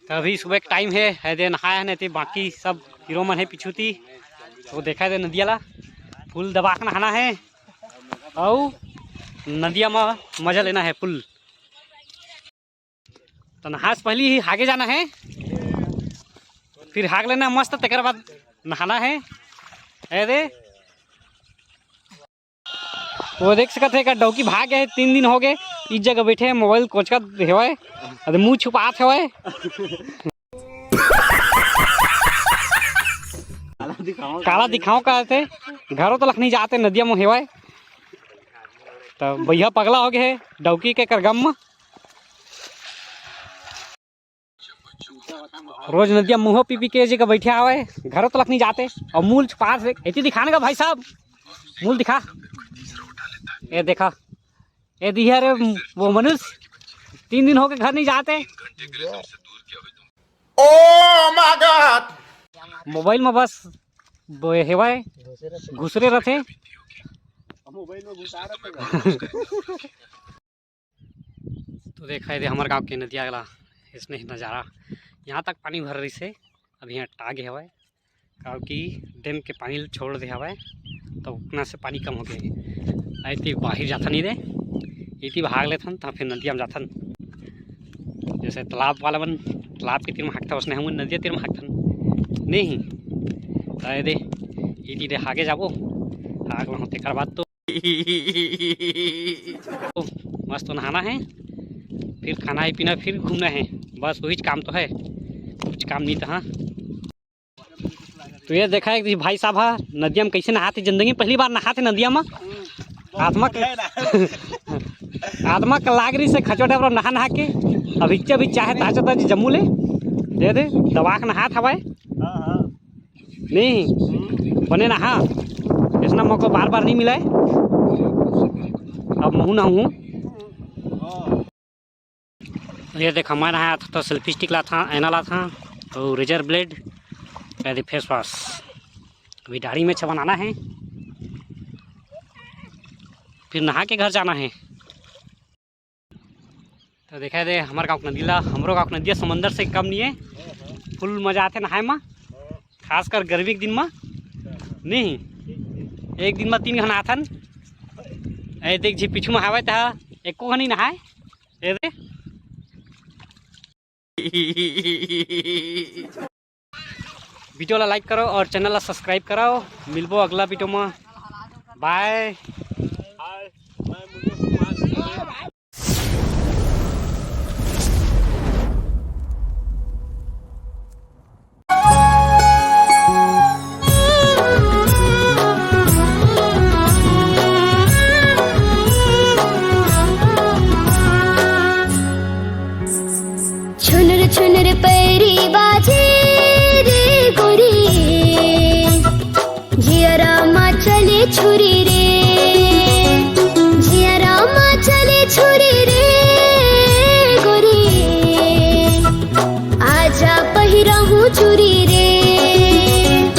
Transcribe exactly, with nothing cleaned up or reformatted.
तो अभी सुबह के टाइम है, है दे नहाए हैं, नहीं तो बाकी सब हीरो मन है पीछू ती। तो देखा दे नदिया ला, फुल दबा के नहाना है, अउ नदिया में मजा लेना है फुल। तो नहाए से पहले ही हागे जाना है, फिर हाग लेना मस्त, तेकर बाद नहाना है। ए दे, वो देख सकत है का डौकी भाग गए, तीन दिन हो गए, इस जगह बैठे हैं, मोबाइल कोचकत हेवय, अरे मुंह छुपात हेवय। काला दिखाओ कहते, घरों तो लखनी जाते, नदिया में हेवय। तो भैया पगला हो गए है डौकी के कर गम में। रोज नदिया मुंह पी पी के जगह बैठे आवे, घरों तो लखनी जाते, और मूल छुपा से एती दिखाने का भाई साहब, मूल दिखा। ये देखा, ये दिया रे वो मनुष्य, तीन दिन हो गए घर नहीं जाते। Oh my God! मोबाइल में बस ब-, हेवाए घुसरे रहते। तो देखा दे हमर गांव के नदिया वाला इसने ही नज़ारा, यहाँ तक पानी भर रही से, अब यहाँ टागे हवाए, काबर कि डैम के पानी ल छोड़ दे हवाए, तो उतना से पानी कम हो गया। आई ती बाहर जाथन नहीं दे, इती भाग लेथन, तो फिर नदिया में जाथन। जैसे तालाब वाला मन तालाब के तीर में हाकथन, उसने हम नदिया तीर में हाकथन नहीं। तो ये दे, इती दे आगे जाबो, आग में होते कर बात तो मस्त नहाना है, फिर खाना है पीना, फिर घूमना है, बस वही काम तो है, कुछ काम नहीं था। तो ये देखा एक भाई साहब हा नदिया में कैसे नहाते, जिंदगी में पहली बार नहाते नदिया में। आत्मा के आत्मा के लाग रही से खचोटे पर नहा नहा के। अब इच्छा भी चाहे ताजा ताजी जम्मू ले दे दे दबा के नहात हवाए। नहीं बने ना, हाँ, ऐसा मौका बार बार नहीं मिला है। अब महू ना हूँ। ये देख, मैं नहाया था तो सेल्फी स्टिक ला था, आईना ला था, और रेजर ब्लेड, ये फेस वॉश। अभी दाढ़ी में अच्छा बनाना है, फिर नहा के घर जाना है। तो देखा दे हमारे गाँव के नदी ला, हमरो गाँव के नदिया समंदर से कम नहीं है। फुल मजा आथे नहाए में, खासकर गर्मी के दिन में। नहीं, एक दिन में तीन घन आथन। ए देख जी, पीछू में हावे तहा एको घनी नहाए। ए दे। वीडियो ला लाइक करो और चैनल ला सब्सक्राइब करो। मिलबो अगला वीडियो में। बाय।